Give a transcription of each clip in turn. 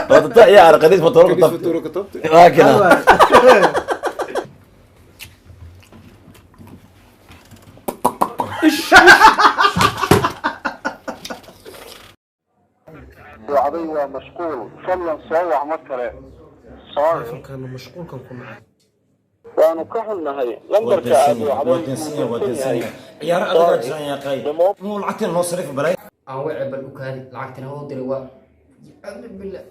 Ya qaniis matooro ku Kaniis tabtay. matooro ku tabtay. Waa kina. Wacday waa mashquul, fadlan soo wac mar kale. Sorry. Telefonkaana mashquulkan ku nacay. Waanu ka xunnahay, lambarka aad wacday wuu dansan yahay. Ciyaaro adagaa jiraan yaaqay. Muu lacagteen noo sariif balay. Aan wece bal u kaadi, lacagtina u diray waa billah.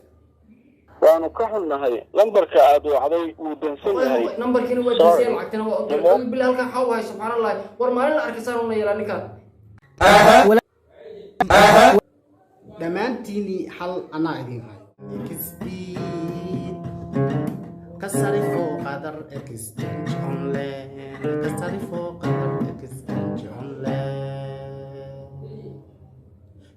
Waanu ka xunnahay, lambarka aad wacday wuu dansan yahay. Nambarkiina waa Sorry. dansan, lacagtina waa u diray billah. Halkan xaw wahay, subxaan Allah, war maalin la arkay saan una yeelaa ninkaan. Dhammaantiinii hal anaa idin hayo. Xbet ka sarifo Qadar Exchange Online, ka sarifo Qadar Exchange Online,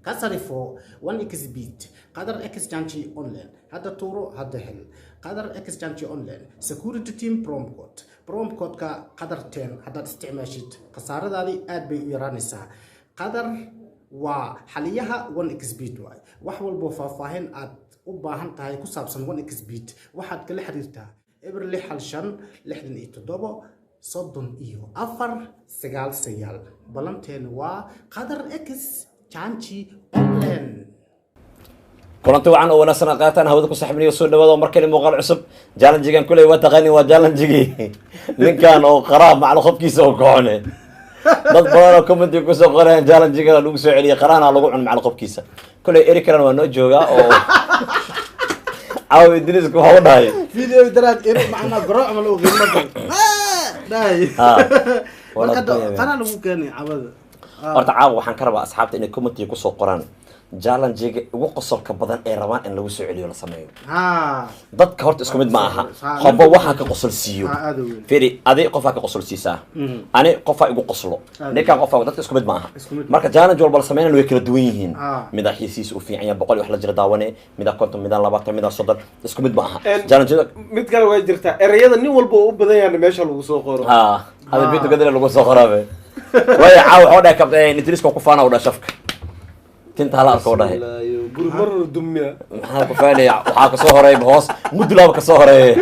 ka sarifo one xbet Qadar Exchange Online. Hadda tuuro, hadda hel. Qadar Exchange Online security team promo code, promo code-ka Qadar 10 haddaad isticmaashid, khasaaradaadii aad bay u yaraanaysaa. Qadar waa xaliyaha one xbet waay. Wax walboo faahfaahin aad u baahan tahay ku saabsan one xbet, waxaad kala xiriirtaa 0615 67 34 99. Ballanteena waa Qadar Exchange Online. Kulanti wacan oo wanaagsan aad qaataan hawada ku saxibinayo. Soo dhawaada oo mar kale muuqaal cusub. Challengegan kuley waa taqaani, waa challengegii ninkan oo qaraha maclo qofkiisa oo kocone. Dad badan oo commenti kusoo qorayaan challengegan lagu soo celiyay, qarahana lagu cun maclo qofkiisa. Kuley eri kalena waa noo joogaa oo caawa Idriiska waxa u dhahay Video daraad eri macnaa garooc ma lagu qiimo badan dhahay. Ha. Marka qanaa lagu keenay cawada. Horta caawa waxaan ka rabaa asxaabta inay commentiga kusoo qoraan challengega ugu qosolka badan ee rabaan in lagu soo celiyo, la sameeyo. Dadka horta isku mid ma aha. Qofba waxaa ka qosol siiyo. Ha, aad u weyn. Firi, adi qofaa ka qosol siisaa, ani qofaa igu qoslo, ninkan qofaa. Dadka isku mid ma aha. Isku mid. Marka challenge walba la sameynaya way kala duwan yihiin. Midaa xiisiisa u fiican yahay 100 iyo wax la jira daawane, midaa 50, midaa 20, midaa 30. Isku mid ma aha challenge. Mid kale way jirtaa, ereyada nin walba oo u badan yahana meesha lagu soo qoro. Ha, hada video gadale lagu soo qoraabe waayo. Caawa waxuu dhahay kabteen Idriiska ku faana u dhahay shafka tinta hala arko u dhahay. Bismillaahi, guri marna dumiya. Maxaa ku faanaya? Waxaa kasoo horeeya hoos mudulaaba kasoo horeeya.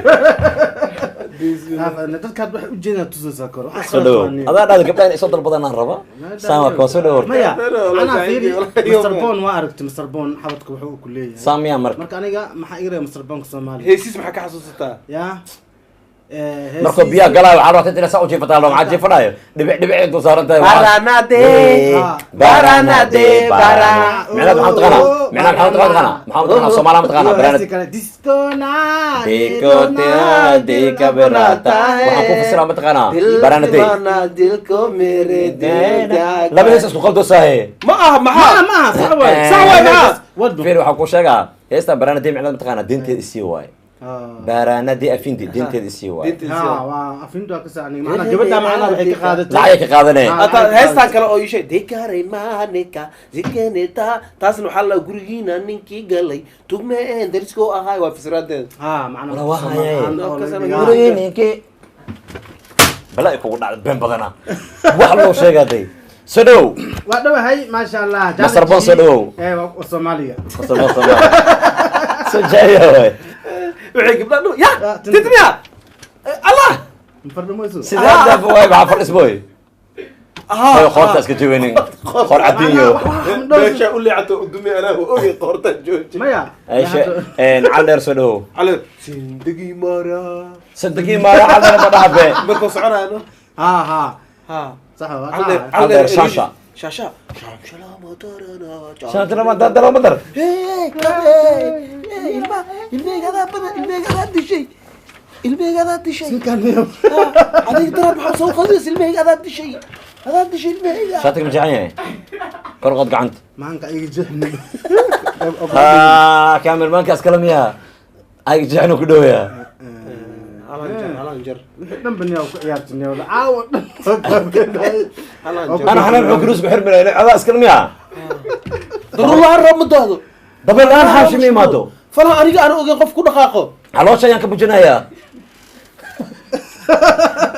Dadkaad waxay ujeedaan tusaysaa kor. Waxaa Soo dhawow. Adaa dhahda gabdhaha inay soo dalbadanaan raba saan waa koo soo dhawow. Maya, anaa fiiri. Walahi, Mr Bon waa aragtay, Mr Bon xabadka wuxuu ku leeyahay. Saamiyaa marka. Marka aniga maxaa iga reeba Mr Bonka Soomaaliya? Heesiis maxaa ka xasuusataa? Ya. Markuu biyaha galaayo waxaa rabta inaa saa u jiifataa, loo maxaa jiifanayo dhibic dhibic intuu saaran tahay. Baranade. Baranade barana micnaha maxaa taqaanaa? Micnaha maxaa taqaanaa? Maxaa taqaanaa? Soomaaliya ma taqaanaa baranade? Discona. Dikotea dika berata waxaan ku fasiraa ma taqaanaa baranade? Dilko mere Laba hees isku qaldosaahe. Ma aha. Ma maxaa ma sax waay. Sax waay, maxaa? Wadno. Fiir, waxaan ku sheegaa heestan baranade micnaha ma taqaanaa? Diinteeda isii waaye. Baranade afindi diinteeda isii waaye. Ha, waa afintu ka saacnay macna gabadha macna waxay ka qaadatay. Lacagay ka qaadanee. Hata heestan kale oo iisheeg dekaray maanika zikeneta, taasna waxaa la gurigiina ninkii galay tugme een dariskoo ahaay waa fisraadeeda. Ha, macna Wala waa haye. Soomaali. Gurigii ninkii bala ay kugu dhacda been badana wax loo sheegaa day. Soo dhawow. Waa dhawahay, maasha Allah. Masar Bon, soo dhawow. Ee waa Soomaaliya. Soo jaaya waay. Waxay gabdhaha dhu ya titmiya allah. Mfardhamayso. Sidee dafa waay, maxaa fadhisboy hoy qoorta iska jebinin qoor cadinyo. Meesha u leecato udumi anaa ogey qoorta jooji. Maya. Aisha cal dheer, soo dhawow. Cali sindagi mara. Sandagi maara cal dheer ma dhahabe. Markuu soconaano. Ha ha. Ha. Sax waa. Cali dheer. Cali dheer, shaasha. Shaasha shaashala matarana. Shaantana ma dadalo ma dar. Ilma ilmeygadaa badan, ilmeygadaa dishay, ilmeygadaa dishay. Ninkan iyo Adiga daraad maxaa soo qadaysa? Ilmeyga adaa dishay, adaa dishay ilmeyga. Shaatiga ma jecel yahay kor qod gacanta. Maanka iga jeexni. Ha, cameramankaas kala miyaa ayga jeexnu ku dhoweyaa. Halan jar, halan jar. Wixii dhan baniyaa ku ciyaartinay wala caawa dhan. Halan jar. Ana xanaan wuxuu kuruus ku xirmi lahaa adaa iskala miyaa. Daruur roob ma daado. Dabeel la-aan xaashi ma imaado. Falaha aniga aan ogeyn qof ku dhaqaaqo. Caloosha ayaan ka bujinayaa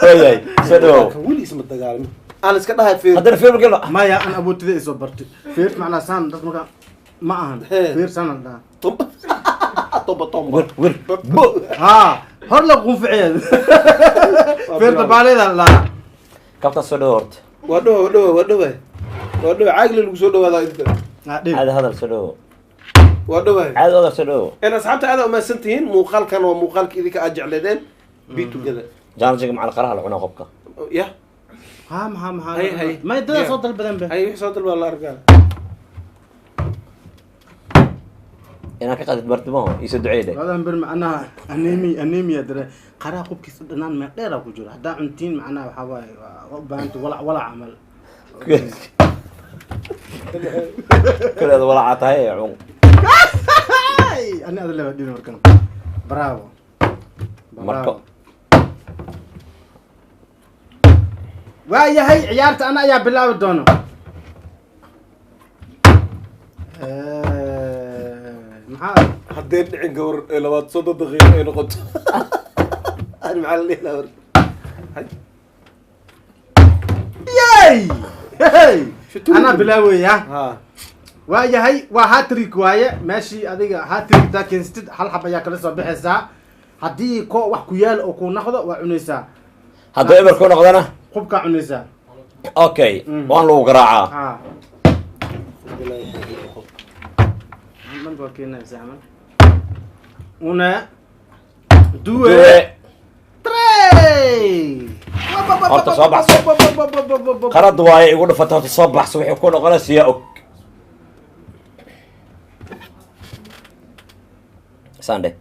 waayahay. Soo dhawow. Weli isma dagaalmin aan iska dhahay fiir. Haddana filmka Maya, an awoodtida isoo bartay fiir macnaa saan dad marka ma ahan. He. Fiir saan aan dhaha. Tomba tomba. Wir wir bu. Haa, hor la qunficiya feerta baaleeda la. Kabta soo dhawo horta. Waa dhawa, waa dhawa, waa dhawa, waa dhawa. Caagli lagu soo dhawaadaa inta. Ah, dhib. Caadi hadal, soo dhawo. Waa dhawa. Caadi hadal, soo dhawo. En asxaabta, aad umahadsan tihiin. Muuqaalkan waa muuqaalka idinka aad jecleedeen. Be together. Challenge-ga macal qaraha la cunaa qofka. Ya. Haa, maxaa maxaa? Hay, hay. May dada soo dalbadan be. Hay, wixii soo dalbaa la arkaa. Inaad ka qaadid martimaho iisoo duceey dheh. Labadan bir macnaha anemia, anemia dare. Qaraha qubkiisa dhanaan meel dheera ku jiro. Haddaa cuntiin, macnaha waxaa waaye waa u baahanta walac walac camal. Kuleeda walacaa tahay ee cun. Ay, ani ada leba dhini markan. Bravo. Marko. Waayahay, ciyaarta ana ayaa bilaabi doono. Maxaa? Haddeen dhicin gawar ee 30 daqiiqo ay noqoto, ani maxaa la dhihi lahaa marka? Yay! Hey! Anaa bilaawaya. Ha. Waayahay, waa hat-trick waaye. Meeshii adiga hat-trick hadaa keensatid, hal xab ayaa kala soo bixaysaa. Haddii ko wax ku yaal oo ku naqdo, waa cunaysaa. Hadduu eber ku noqdana? Qubkaa cunaysaa. Okay, waan lagu garaacaa. Ha, dhan waa keenaysaa camal. Una, due, Due. Tre. Horta soo baxso. Qarad waaye igu dhufata. Horta soo baxso, wixii ku noqona siyaa og sande.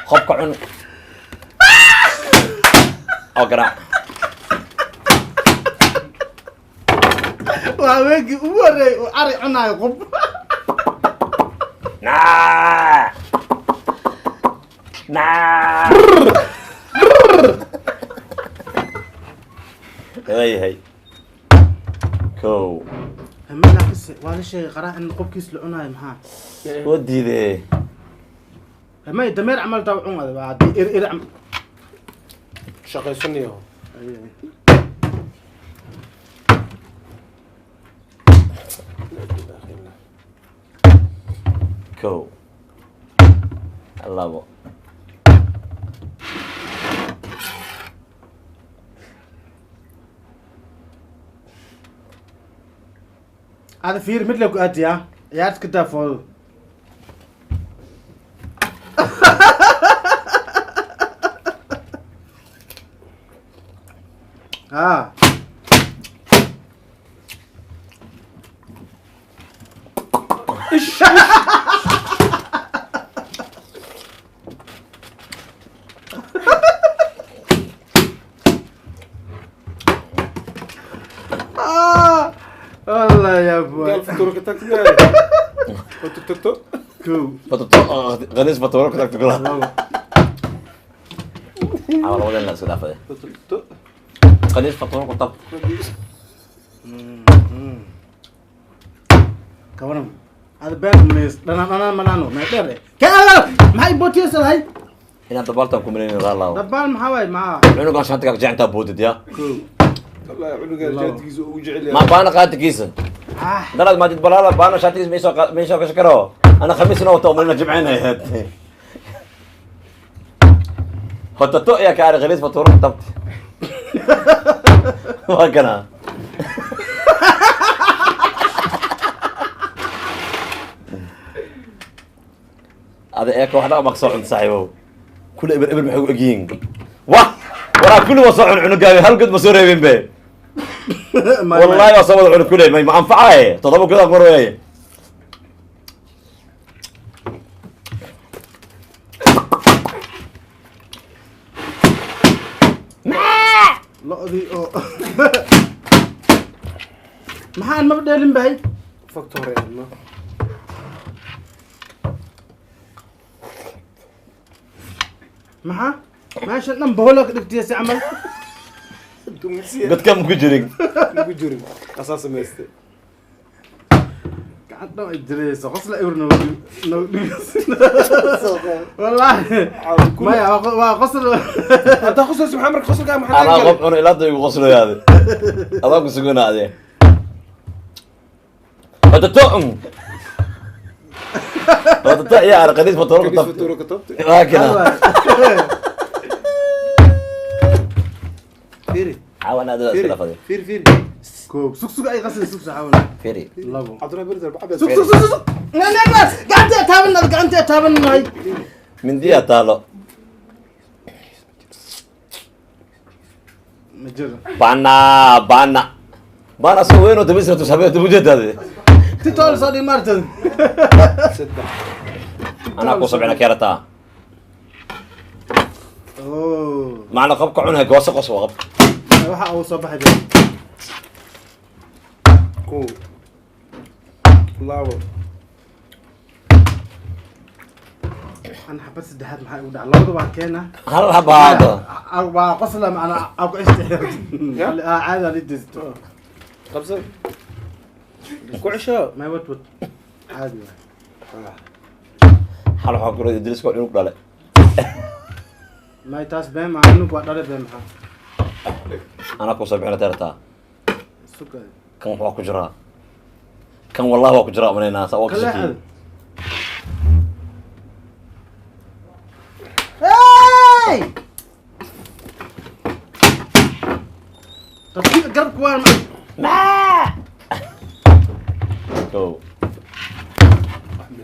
Qobka cun oo garaac. Waa haweenkii ugu horreeyay oo ari cunaayo qub. Naa naa waayahay, kow. Laakiinse waa la sheegay qaraha in qubkiis la cunaayo, maxaa? Waa diidee. May dameer camal taa cun ada waa haddii iri iri camal. Shaqaysanayo. Kow, labo. Ada fiir mid la ku aadiyaa, ciyaarta ka daafoodo. Ah. Ah, والله يا ابوي. Gaal futuuro ka tagto oo tagto. Kow. Fatato qaniis fatuuro ku tagto kula. Labo. Camal labadan la isku dhaafade. Tagto. Qaniis fatuuro ku tab. Kawaran ada been umays dhanaan dhanaan manaano meel dheer eh ka maxay bootiyeysa lahay? Inaad dabaaltan ku malayn raalaw. Dabaal maxaa waay maxaa? Cunugan shantiga jecintaa boodid ya. Kow. Wallahi cunugan jaadkiisa ugu jecel ma yahay. Baana qaatikiisa. Ah. Dalaad maajid balaala baana shaatigiisa maisoo gasho karo. Ana khamiisna wata umalina jimcina ahayd hotato yaa ka ari khamiis fatuuro ku tabti waa kana. Ada eeka wax dhaqmaq soo cun saaxiibow. Kule eber eber maxay u egyihiin? Wah, waraa kulli waa soo cun cunugaaga, hal god ma soo reebin be. Wallahi waa soo wada cun kule. May ma anfacaye 7 god aan marweeye. Lo'dii oo maxaan maba dheelin bahay. Factor no. Maxaa meeshan dhan bohola ka dhigtiya si camal? Dumisiya. Godka ma ku jirin. Ku jirin asaa samaystay. Gacan dhan ay diraysa qosla ewer noo dhigaysa wallahi. Maya, waa qosl. Haddaa qoslayso maxaa marka qosolkaa maxaa anaa laga qof cuno ilaa da igu qoslayaade, adaa ku suganaade hotato. Wadato iyo ari qaniis matooro ku Kaniis tabtay. matooro ku tabtay. Waa kana. Fiiri. Caawan aad iska dhafaday. Fiiri, fiiri. Koob sug sug ay qasin sug saxawan. Fiiri. Labo. Cabdiraxmaan Berder bacabes. Sug sug sug sug. Na na na gacanta taaban gacanta taaban nahay. Mindiya taalo. Ma jiro. Bana bana bana soo weyn oo dabis rabto sabee dib u jeedaade. Titool soo dhig maartan. Saddex. Anaa ku sabcina keerataa. Oh. Macna qabka cunha gooso qos waa qabka. Waxa uu soo baxay baa. Kow. Labo. Aan xabad saddexaad maxaa igu dhacay? Labada waa keena. Hal haba hada. Waa qosla macna aan ku isticmaalo. Caada lidisto. Qabso. Ku cesho. Ma wad wad. Caadi waay. Hal waxaan ku leeyahay Idriiska cunug dhalay. Ma taas been ma cunug waa dhalay been maxaa? Anaa ku sabcina teerataa. Sug. Kan waxaa ku jiraa. Kan wallahi waa ku jiraa umaleynaa saa waa ka Kala shakiyey. Hey! Tartiib garabka waa ma Kow.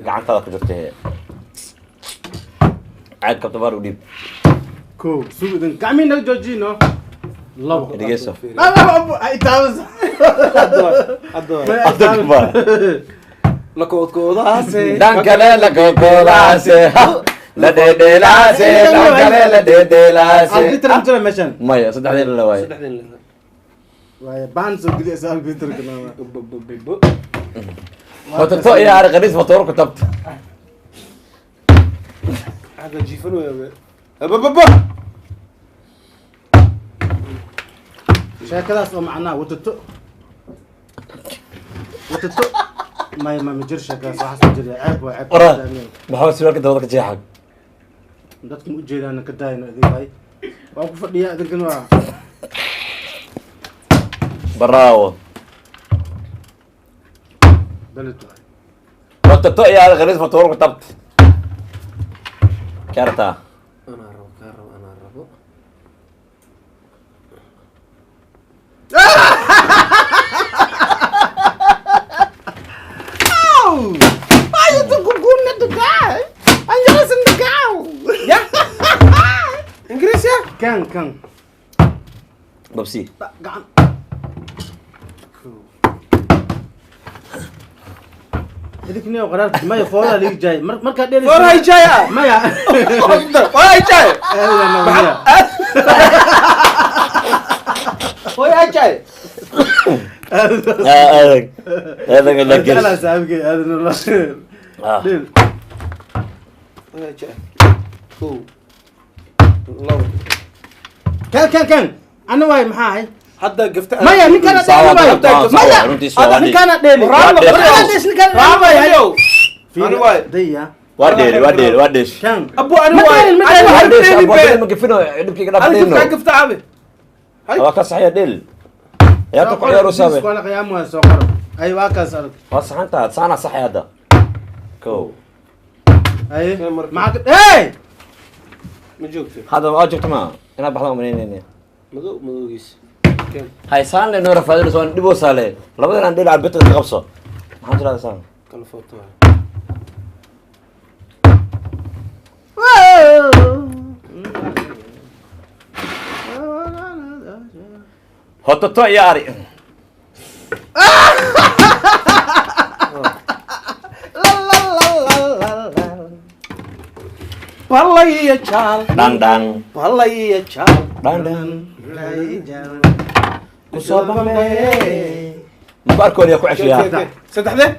Gacantaada ku jirta hee. Caag kabta baar u dhiib. Koob sug idin gacmihi naga joojino. Labo. Dhegeyso. Ay taabas. Hadda. Hadda kubar. La koodkoodaase. Dhan kale la kookoodaase. La dheedheelaase. Dhan kale la dheedheelaase. Arbiter ma jira meeshan. Maya saddexdii la waaye. Saddexdii la. Waaye baan soo geliya sa arbiterka naa. B- b- b- Watato iyo ari qaniis matooro ku tabta. Hadda jiifan weeyaa be. B- b- b- Sheekadaas oo macnaha watato. Watato. Maya ma jiro sheekadaas waxaas ma jiro ceeb waa ceeb. Ora. Maxaa surwaalka dabada ka jeexag? Dadku ma ujeedaan ka daayno idin hay. Waa ku fadhiyaa idinkan waa. Bravo. Beled waay. Watato iyo ari qaniis matooro ku tabta. Keerataa. Anaa rabo, kaa rabo, anaa rabo. Ingiriis ya? Kan kan. Babsi. Gacan. Idinkniyo qaraarka maya fooda liig jaay markaa dheeri. Foor hay jaay ah? Maya. Foor hay jaay? Maya. Foor hay jaay? Adag. Adag la Jeclaa gelis. saaxiibkay aadan wallah. Ah. Dhil. Foor hay jaay. Kow. Labo. Kan kan kan. Ana waay maxaa ahay? Hadda gafta. Maya ninkana dheeli waayo. Maya. Runtiisa waa Ninkana dheeli. Waa dheeli. Ninkana dheeli waayo. Ani waay. Daya. Waa dheeli, waa dheeli, waa dheesh. Kan. Abu ani Ma waay. dheelin, ma Ani dheelin. waay, Waa dheesh, dheeli abu be. ma gafino, dhibkiga Ani dhaafadeyno. gafta gafta cabe. Hay. Waa ka saxiya dheel. Ciyaarta ku ciyaaro saabe. Iskola qiyaam waa soo qoro. Ay waa kaas arag. Waa saxantaa, saana saxay hadda. Kow. Ay. Maxaa ka Hey! Ma joogto. Hadda waa joogto ma? Inaad baxdo umaleynayna. Madow madowgiis. Keen. Hay saan le noo rafaadinayso, waan dhiboo saale. Labadan aan dheel arbitra ka qabso. Maxaa jiraa saan? Kala foto waay. Hototo iyo ari. Balay iyo jaal. Dang dang. Balay iyo jaal. Dang dang. Kusoo bambee. Maku arkoon yaa ku ceshiyaa. Saddexdee?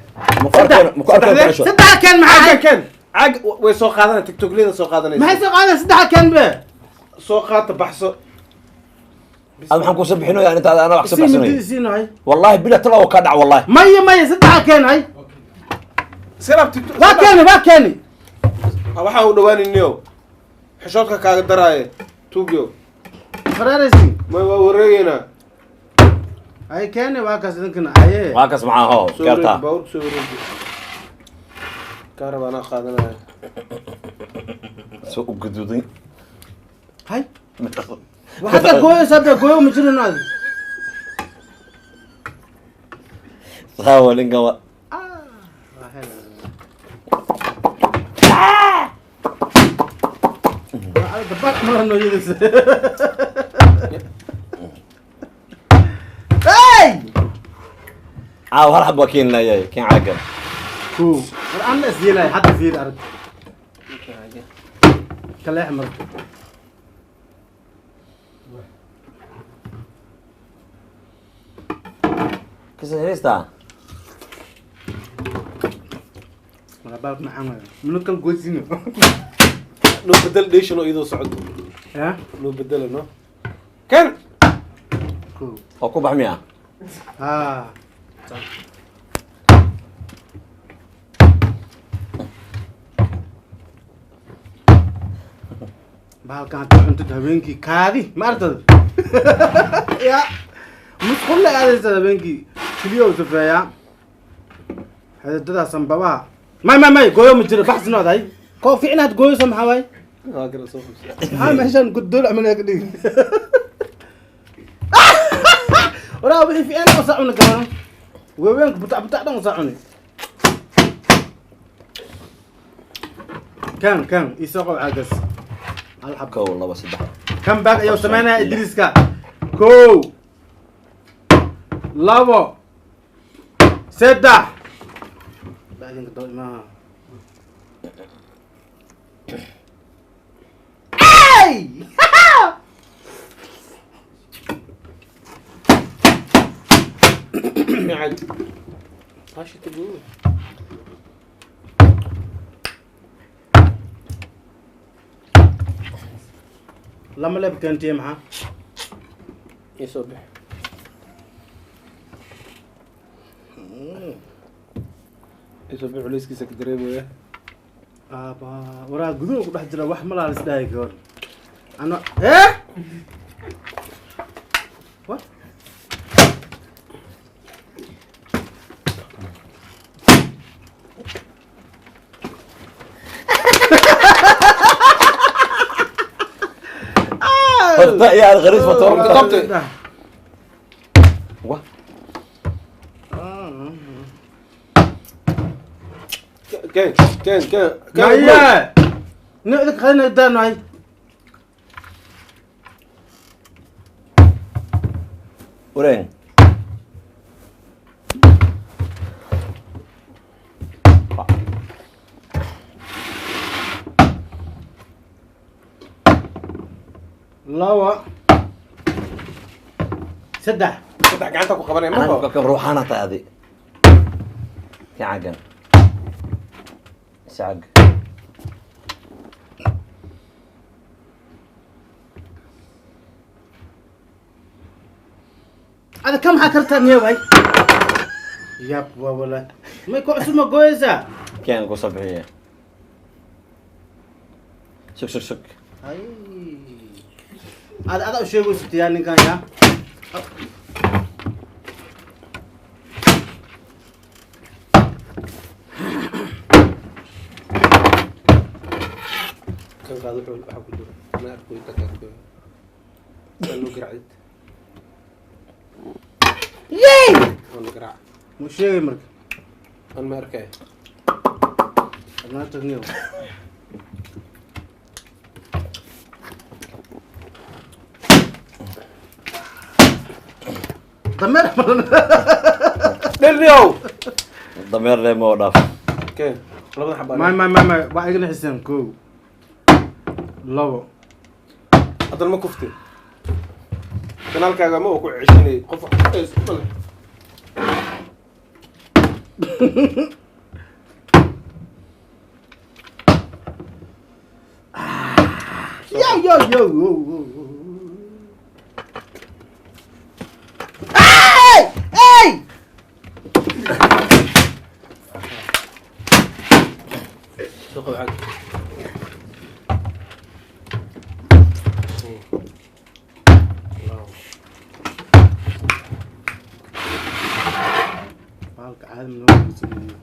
Maku arkoon, maku arkoon ku cesho. Saddex kan maxaa Caaga keen. Caag way soo qaadanay TikTok-leyda soo qaadanaysa. Maxay soo qaadan saddex kan be? Soo qaata baxso. Ad maxaan kusoo bixinayaa inta ana wax soo Sii midi baxsanayo. sii nohay. Wallahi bila tala oo ka dhac wallahi. Maya maya saddex kan hay. Iska laab TikTok. Waa keeni waa keeni. Waxaa u dhawaanayniyo. Xishoodka kaaga daraaye. Tuugyo. Faraaraysi. Ma waa wareegaynaa. Ay keeni waa kaas idinkana aye. Waa kas maxaa hoo Soo wareeg, gartaa. baabuurka soo wareegi. Kaarab anaa qaadanaya. Soo u guduudan. Hay waxaad ka gooyaysaa bee gooyo ma jirin aad. Saawa ninkan waa dabaal mara nooyadiisa. Hey! Caawa hal xab waa keeni lahayaay keen caagan. Kow war anna is yeelaya hadda fiiri arag kaleex marka. Kisa heesta. Mara baalka macaan waayo minut kal goysino. Noo bedel dheeshan oo iyadoo socoto. Ya. Noo bedela no kan. Kow oo ku bax miya? Haa. Bahalkan hadda cuntid habeenkii kaadi ma artad ya musqul la aadaysa habeenkii keliya u safeeyaa xididada sanbabaha. May may may gooyo ma jiro baxsino aday koo fiicna had gooyso maxaa waay? Waa kala soo qabsa. Maxaa meeshan guddool camal ka dhigi waraa wixii fiicna usaa cuni karano weeweenka butac butac dhan usaa cuni. Kan kan isoo qob caagas hal xab. Kow, laba, saddex. Comeback ayuu sameynaya Idriiska. Kow, labo, saddex bacdinka doo imaha. Ay! Micad hashi tagu. Lama leeb keentiye maxaa? Isoo bix. Isoo bix culayskiisa ka dareemaya. Aaba waraa guduhu ku dhex jira wax malaa la isdhahay ka hor ano eh what. Horta yaa alkhariis matoor. Qabtay. Wa Ken ken ken ken. Maya nicda qalina daanahay. Ureen. Laba, saddex. Saddex gacanta ku qabanaya anaga marka. Kan ruuxaana tahay adi keen caagan si caag. Ada kam maxaa kartaa miya waay yab waa wala may ku cusub ma gooyaysaa? Keen ku soo bixiye. Sug sug sug. Ay ada ada u sheegayso tiyaa ninkan yaa. Kan qaado wuxuu waxa ku jiro ma arko inta ka arko kan loo garaacid. Yey! Waa la garaac. Mu sheegay marka. An ma arkay. Adnaa tagniyo. Dameer badan. Dhelniyow. Dameer le moo dhaaf. Keen labada xabaa. May may may may waa igana xiseen. Kow, labo. Haddana ma kufti kanaalkaaga ma uu ku ceshanayay qof wax ku haysto male. Yo yo yo yo yo. Hey hey. Soo qabo caag. Bahalka caadi ma loo guursanaya.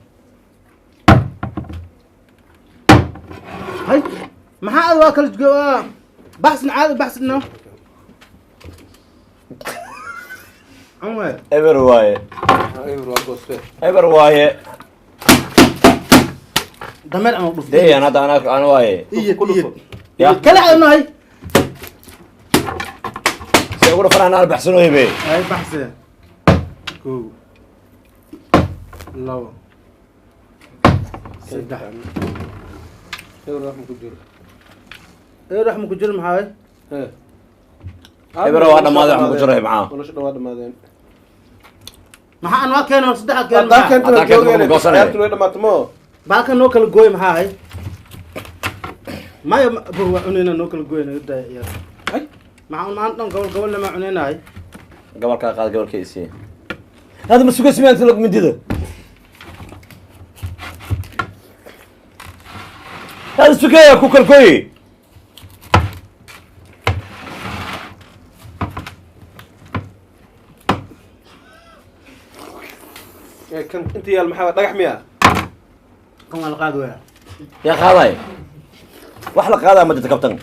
Hay, maxaa waa kala joogaa? Baxsan caadi baxsan. Cumar. Eber waaye. Eber waa goostee. Eber waaye. Dameer ama dhuf. Deyan hadda ana ana waaye. Iyo Ku dhufo. Ya. Kala cadnahay. Si ugu dhufan anaa baxsanooye be. Ay, baxsan. 1, 2, 3. Eber wax ma ku jiro. Eber wax ma ku jiro, maxaa waay? Hee. Eber waa dhammaaday, wax ma ku jiro, maxaa? Nolosha dhan waa dhammaadeen. Maxaa aan waa keena saddexaad keena? Haddaan Maxaa keentana Haddaan keento joogeen. ma goosanaya. Ciyaartu way dhammaatay mo. Baalka noo kala gooy, maxaa ahay? Maya, bur waa cunayna, noo kala gooy, naga daaya ciyaar. Ay. Maxaa maanta dhan gobol gobol lama cunaynahay. Gobolkaa qaad, gobolka isii. Hada ma suga simaan lag mindida. Hada sugaya ku kalkooyi. Ee, kan inta yaal maxaa waay? Dhagax miya? Kan waa la qaadi waya. Yaa qaaday? Wax la qaadaa ma jirto, kabtan.